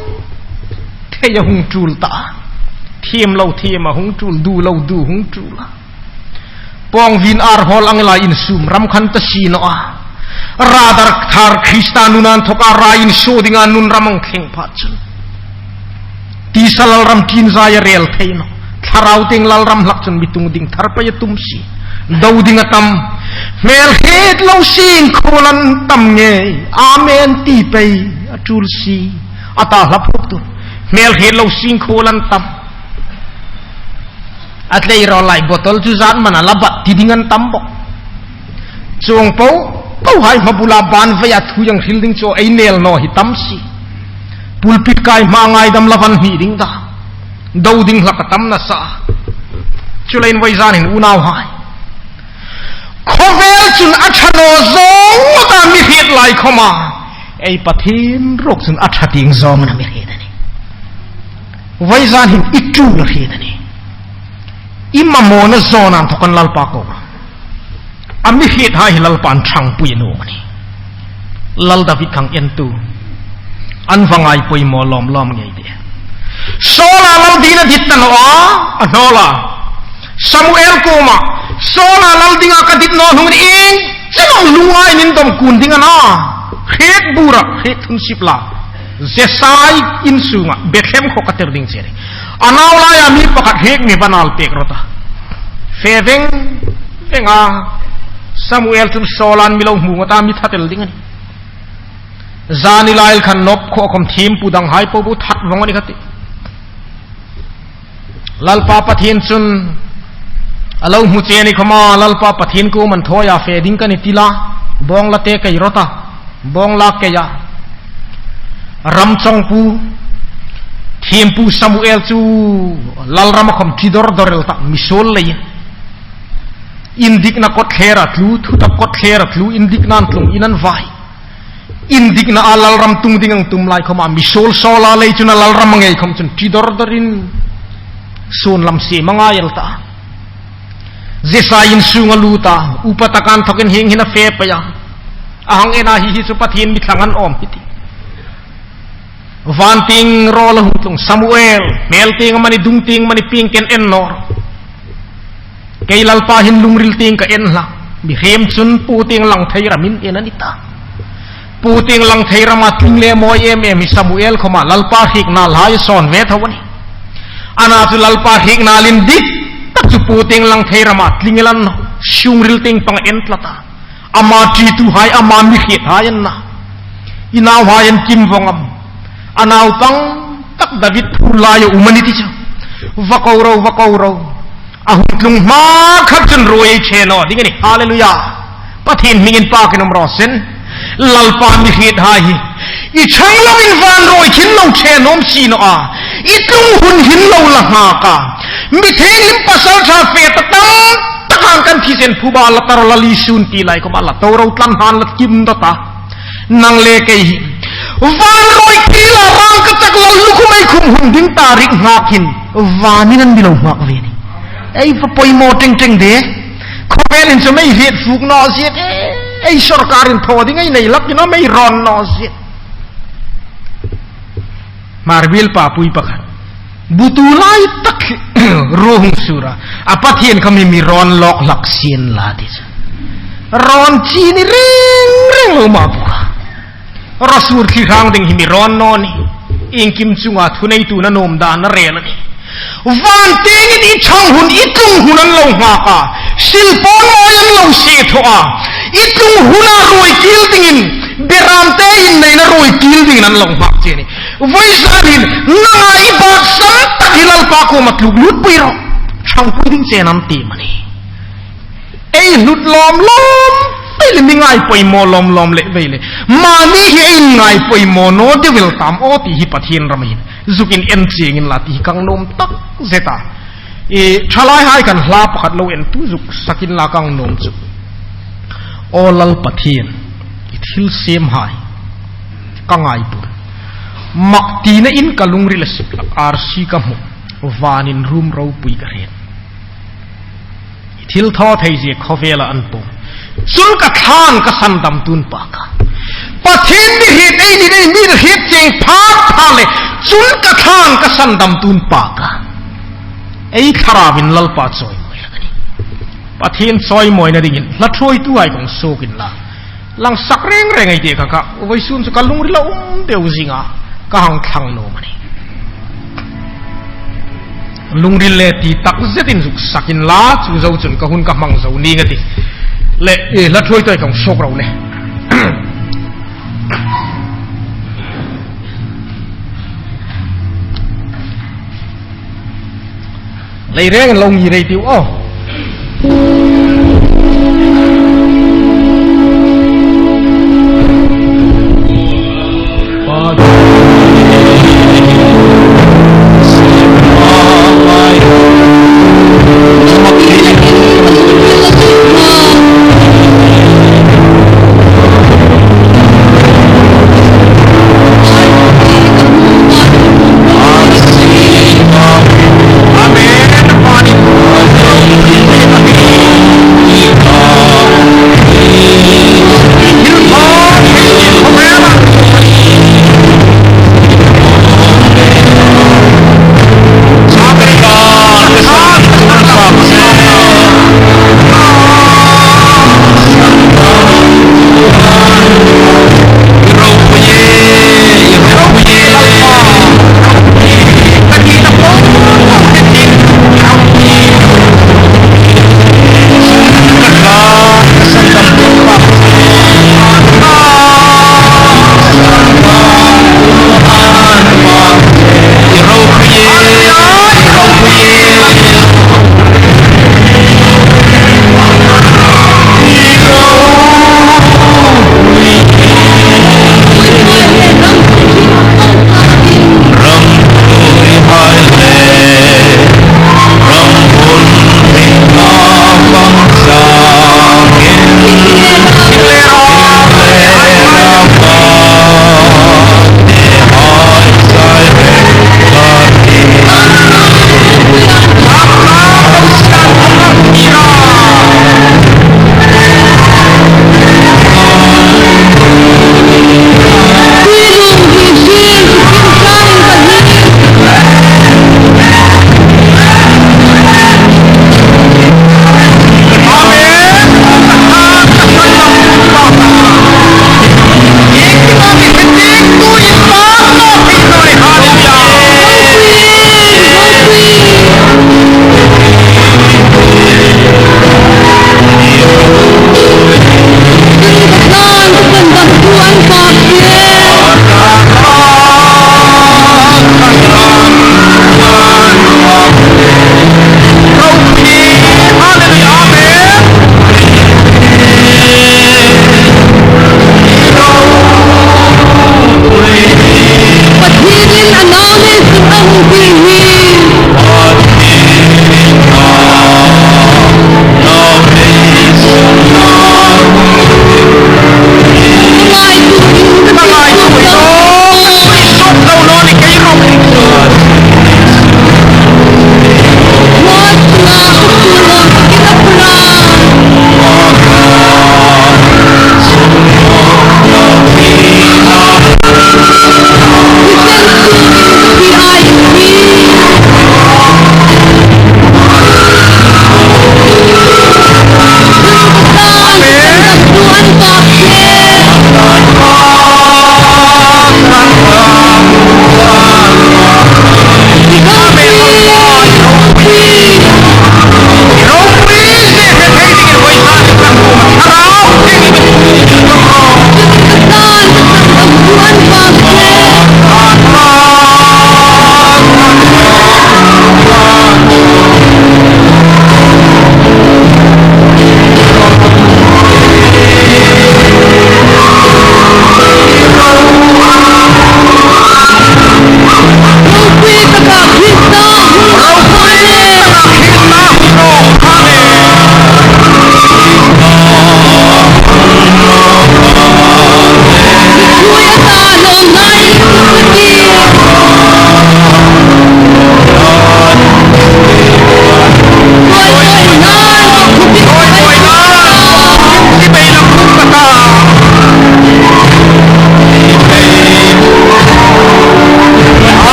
Thei a hung tul ta. Thiem lo thiem a hung tul, du lo du hung tul a. Pawng vin ar hawl ang la insum ram khan ta si naw a. Ra dar thar Krista nun an thawk a ra insuo dinga nun ram ang thleng pha chun. Tisa Lalram tin zai a rel thei naw. Thlarau tieng Lalram hlak chun mi tung ding thar pei a tum si. Do ding a tam. Hmel hriet lo singkhuol an tam ngei. Amen ti pei a tul si. A ta hla phuk tu. Hmel hriet lo singkhuol an tam. A tlei raw lai bottle chu zat man a la bat ti ding an tam bawk. Chuong po po hai hma bula ban vei a thu ang hril ding chu ei nel naw hi tam si. Pulpit kai hma ngaidam la van hni ding ta. Do ding hlak a tam nasa. Chuleiin vawizan hin unau hai, khawvel chun a ṭha naw zawng ta mi hriet lai khoma ei Pathien ruok chun a ṭha tieng zawng a mi hriet a ni. Vawizan hin i tul a hriet a ni. I mamawna zawn an thawk an Lalpa ko. A mi hriet hai hi Lalpa'n ṭhangpui a nuom a ni. Lal David khang entu an va ngai poimaw lawm lawm ngei ti. Saula lal dingin a dit ta naw a, a hnawl a. Samuel kuoma, Saula lal dinga ka dit naw hnung ieng chen am lungngai nin dom kun ding a na. Hriet bura, hriet thun sip la. Jesai insunga Bethlehem khaw ka tir ding che ni. A nau laia mi pakhat hriek mi va nal pek rawh ta. Fe veng veng a. Samuel chun Saula'n mi lo hmu ngawt a mi that el ding a ni. Zani lai khan nop khaw khom thiempu dang hai po po that vong a ni kha ti. Lalpa Pathien chun a lo hmu che ni khoma Lalpa Pathien kuoma'n thawi a fe ding ka ni ti la, bawng la te kei rawh ta, bawng la kei a. Ram chawngpu, thiempu Samuel chu Lalrama khom ṭi dor dor el ta, mi suol leiin. Indikna kawtthler a tlu, thutak kawtthler a tlu, indikna an tlung in an vai. Indikna a Lalram tung ding ang tum lai khoma mi suol Saula lei chun a Lalram a ngei khom chun ṭi dor dorin sun lam siem a ngai el ta. Jesai insunga lut a, upa taka an thawkin hieng hin a fe pei a. A hang en a, hi hi chu Pathien mi thlang an awm hi ti. Van tieng rawl a hung tlung, Samuel, hmel tieng amani, dung tieng amani, pieng kei'n en naw rawh. Kei Lalpa hin lungril tieng ka en hlak. Mihriem chun pu tieng lang thei ramin en a ni ta. Pu tieng lang thei rama tling le mawi em em hi Samuel khoma Lalpa hriekna lai a sawn ve tho a nih. Ana chu Lalpa hriekna lien dik tak chu pu tieng lang thei rama tling el a ni naw. Sungril tieng pang en tlat a. Ama ṭituhai, ama mi hriethai an na. I nauhai an kim vong am? A naupang tak David phur laia um a ni ti chu. Va ko ro, va ko ro. A hung tlung hma khat chun ruoi ei ṭhe naw ding a nih. Hallelujah. Pathien hmingin pakin um raw se. Lalpa mi hriethai hi i ṭhang loin van ruoi khin lo ṭhe nuom si naw a. I tlung hun hin lo la nghak a. Mi thienghlim pasalṭha fe ta tam tak hang kan thisen phuba la tar la li sun ti lai khoma la to ro tlan han la kim ta ta. Nang le kei hi van ruoi kila rang ka tak lal lukhum ei khum hum ding ta rik nghak hin vanin an mi lo nghak ve ni. Ei va poimaw teng teng de. Khawvelin chu mei hriet fuk naw zet e. Ei sorkarin thaw ding ei nei lak ina mei rawn naw zet. Hmarbiel papui pakhat. Butu lai tak ruo hung sur a. A Pathien khom hi mi rawn lawk hlak sien la ti chu. Rawn chi ni reng reng lo ma bawk a. Ruo sur thli hrang ding hi mi rawn naw ni. Iengkim chunga thuneituna nuom dan a rel a nih. Van tiengin i ṭhang hun, i tlung hun an lo nghak a. Silpawn mawi an lo sie thaw a. I tlung huna ruoi kil dingin, beramte inneina ruoi kil dingin an lo nghak che a nih. Vawisun hin, nanga i bak san tak hi Lalpa kuoma tluk lut pui rawh. Ṭhangpui ding che an ti a nih. Ei hlut lawm lawm vei le, mi ngai poimaw lawm lawm le vei le. Mani hi ei ngai poimaw naw deu el tam aw ti hi Pathien ram hin. Zukin en chieng inla ti hi ka nuom tak zet a. I, ṭhalaihai kan hla pakhat lo entu zuk sakin la ka nuom chu. Aw Lal Pathien, i thilsemhai ka ngaipui. Mak tina in ka lungril a sip hlak, arsi ka hmu. Vanin rum ropui ka hriet. Thil thaw thei zie khawvela an pawm. Chun ka thla'n ka sandamtu'n pâk a. Pathien mi hriet ei ni, ei mi hriet chieng phat phat le, chun ka thla'n ka sandamtu'n pâk a. Ei thlarauin Lalpa chawimawi hlak a nih. Pathien chawimawina dingin hla ṭhuoituhai kong suok inla. Lang sak reng reng ei ti kha kha, vawisun chu ka lungril a um deu zinga, ka hang thlang nuom a nih. Lungril le ti tak zetin zuk sak inla, chu zo chun ka hun ka hmang zo ning a tih. Le, e, hla ṭhuoituhai kong suok ro le. Lei reng lo ngir ei tiu aw.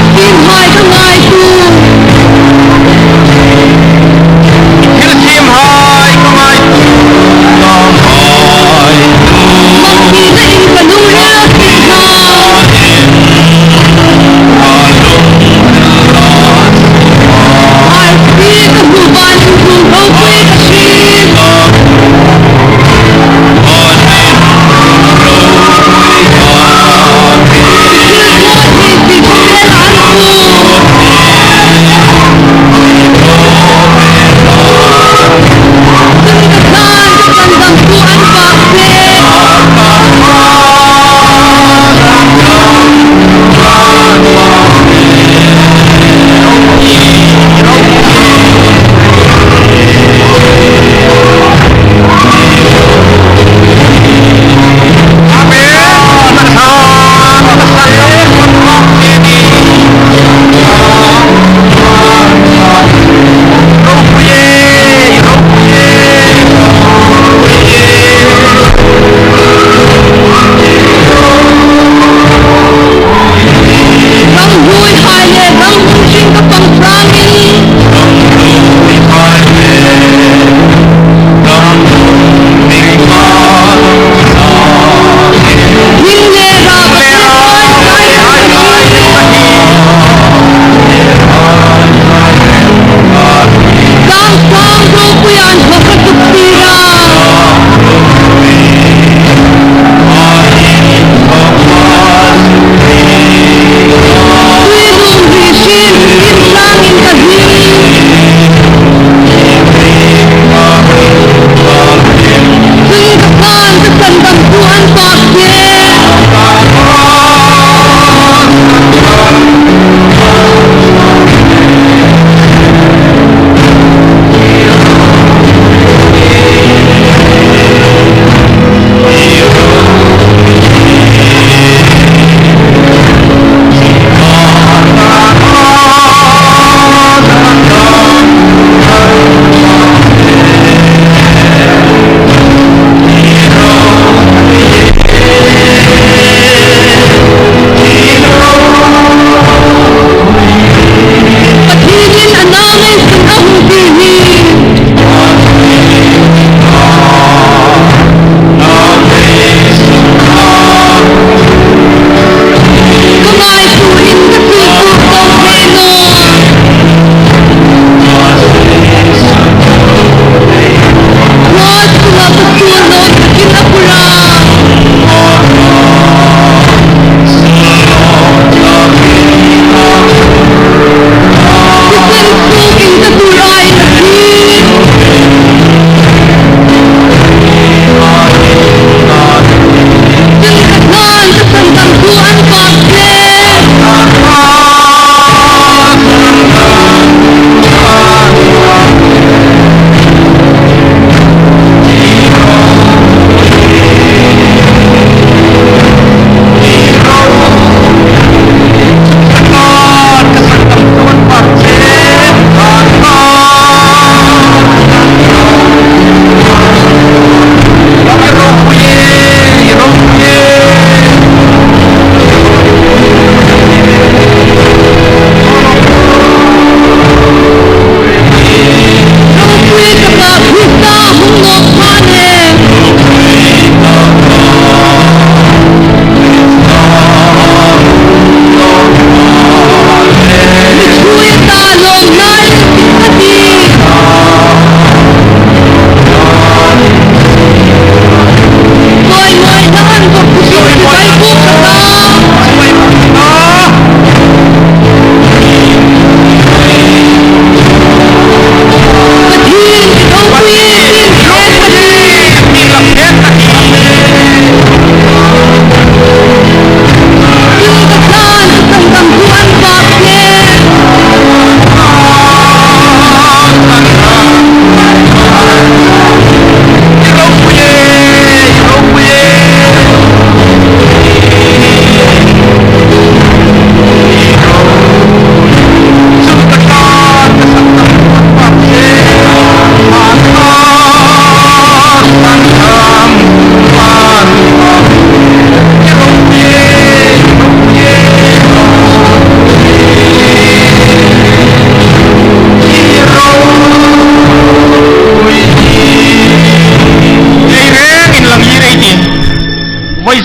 Thilsiemhai ka ngaituo. Thilsiemhai ka ngaituo. Mangthina in ka lungril a thei hma. Ai, si ka hmu banin hung ropui ka hriet. Thil thaw thei ti khawvela an hmu.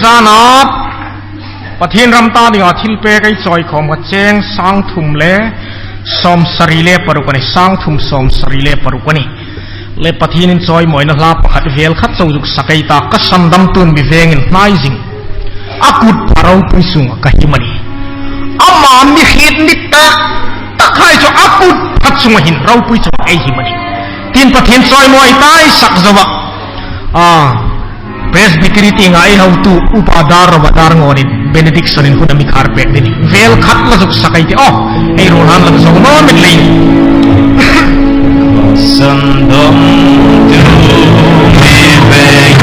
Tana Pathien ram ta dinga thilpek ei chawi khawm kha cheng sang thum le sawmsari le paruk a nih, sang thum sawmsari le paruk a nih. Le Pathienin chawimawina hla pakhat vel khat chau zuk sak ei ta, ka sandamtu'n mi vengin hnai zing. A kut pha ropui chunga ka him a nih. Ama mi hriet ni tak tak hai chu a kut pha chunga hin ropui chunga ei him a nih. Tin Pathien chawimawi ta ei sak zo a. A, Presbytery tienga ei hotu Upa Dar Rova Dar Ngawn in benediction in hun a mi khar pek ding a nih. Vel khat la zuk sak ei tih. Aw, ei ruolhai la zuk naw met lei. Sandamtu mi veng